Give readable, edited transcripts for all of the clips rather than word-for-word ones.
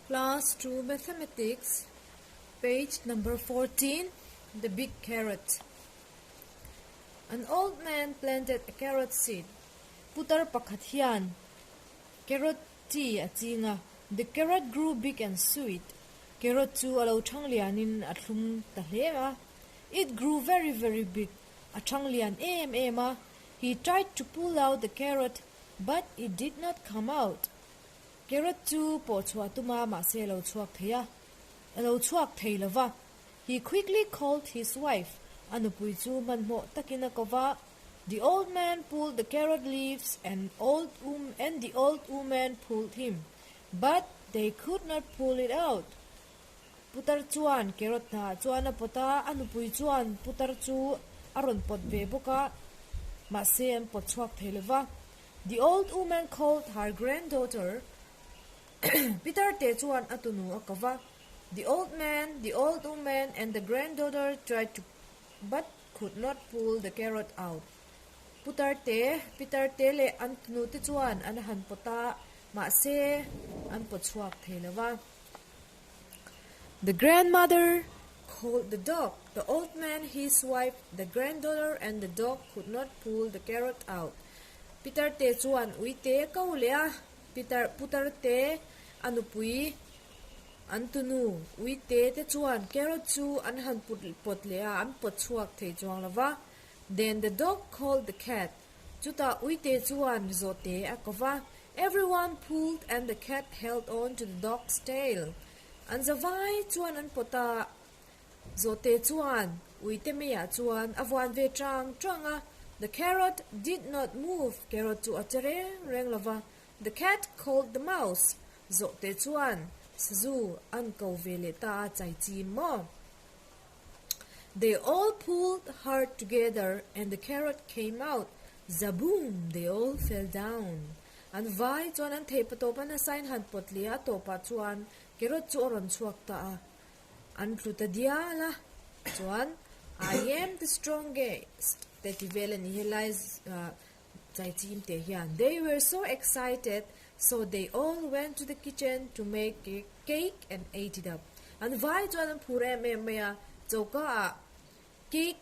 Class 2 Mathematics, page number 14, The Big Carrot. An old man planted a carrot seed. Putar pakhat hian carrot chi a ching a. The carrot grew big and sweet. Carrot chu a lo thang lianin a thlum ta hle a. It grew very very big. A thang lian em em a. He tried to pull out the carrot but it did not come out. Carrot chu pawh chhuah tum a, mahse a lo chhuak thei a, a lo chhuak thei lo va. He quickly called his wife, a nupui chu hmanhmawh takin a ko va. The old man pulled the carrot leaves and old and the old woman pulled him, but they could not pull it out. Putar chuan carrot hnah chuan a pawt a, a nupui chuan putar chu a rawn pawt ve bawk a, mahse an pawt chhuak thei lo va. The old woman called her granddaughter, Pitar te chuan a tunu a ko va. The old man, the old woman and the granddaughter tried to but could not pull the carrot out. Putar te, pitar te leh an tunu te chuan an han pawt a, mahse an pawt chhuak thei lo va. The grandmother called the dog. The old man, his wife, the granddaughter and the dog could not pull the carrot out. Pitar te chuan ui te ko leh a, pitar putar te a nupui an tunu ui te te chuan carrot chu an han put pawt leh a, an pawt chhuak thei chuang lo va. Then the dog called the cat. Chutah ui te chuan zawh te a ko va. Everyone pulled and the cat held on to the dog's tail. An zavai chuan an pawt a, Zawhte chuan uite meiah chuan a vuan ve chang chang a. The carrot did not move, carrot chu a che reng reng lo va. The cat called the mouse, zawhte chuan sazu an ko ve leh ta a chai chim maw. They all pulled hard together and the carrot came out, zaboom, they all fell down. An vai chuan an thei patawp a nasa in han pawt leh a tawpah chuan carrot chu a rawn chhuak ta a. An tlu ta dial a, chuan I am the strongest te ti vel a ni helai chai chim te hian. They were so excited so they all went to the kitchen to make a cake and ate it up. An vai chuan an phur em em mai a, choka ah cake,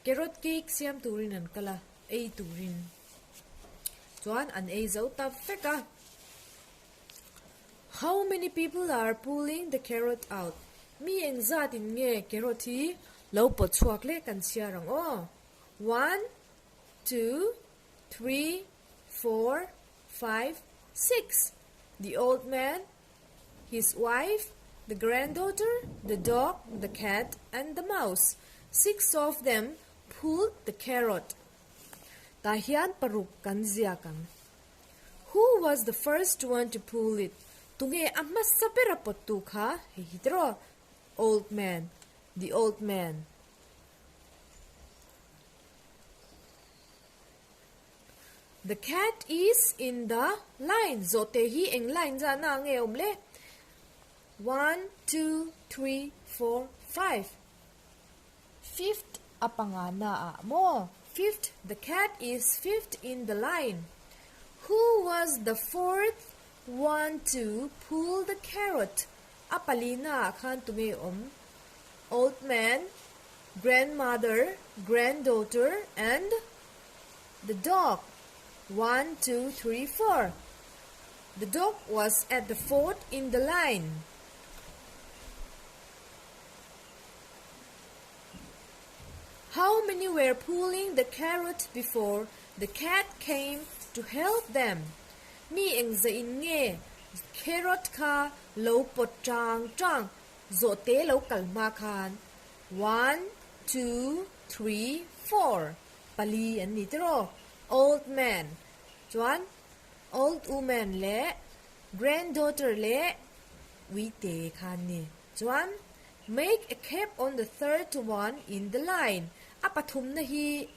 carrot cake siam turin an kal a, ei turin. Chuan an ei zo ta vek a. How many people are pulling the carrot out? Mi engzat in nge carrot hi lo pawt chhuak leh kan chhiar ang aw? One, two, three, four, five, six. The old man, his wife, the granddaughter, the dog, the cat and the mouse. Six of them pulled the carrot. Tah hian paruk kan ziak ang. Who was the first one to pull it? Tunge a hmasa ber a pawttu kha? Hei hi tiraw? Old man, the old man. The cat is in the line. Zawhte hi eng line zahna nge awm le? One, two, three, four, five. Fifth a panga na ah maw? Fifth, the cat is fifth in the line. Who was the fourth one to pull the carrot? A pali na ah khan tunge awm? Old man, grandmother, granddaughter and the dog. One, two, three, four. The dog was at the fourth in the line. How many were pulling the carrot before the cat came to help them? Mi engzah in nge carrot kha lo pawt chang chang zawhte lo kal hma khan? One, two, three, four. Pali an ni tiraw? Old man chuan old woman leh granddaughter leh uite kha an ni. Chuan make a cap on the third one in the line, a pathumna hi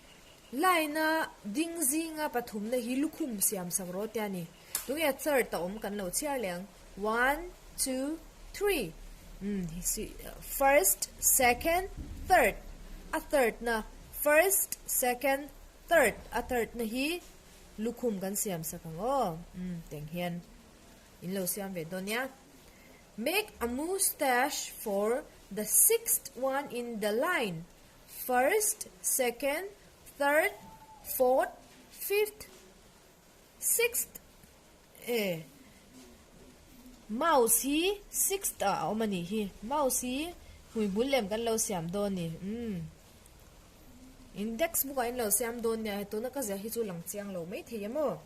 line a ding zinga pathumna hi lukhum siam sak rawh tia ni. Tunge third a awm kan lo chhiar leh ang, one, two, three, umm first, second, third, a third na first, second, third, a third na hi lukhum kan siam sak ang aw, umm teng hian in lo siam ve dawn nia. Make a moustache for the sixth one in the line. First, second, third, fourth, fifth, sixth e mouse hi sixth ah a awm a nih hi. Mouse hi hmuihmul lem kan lo siam dawn a ni. Umm index book ah in lo siam dawn nia, tuna ka ziah hi chu lang chiang lo maithei em aw.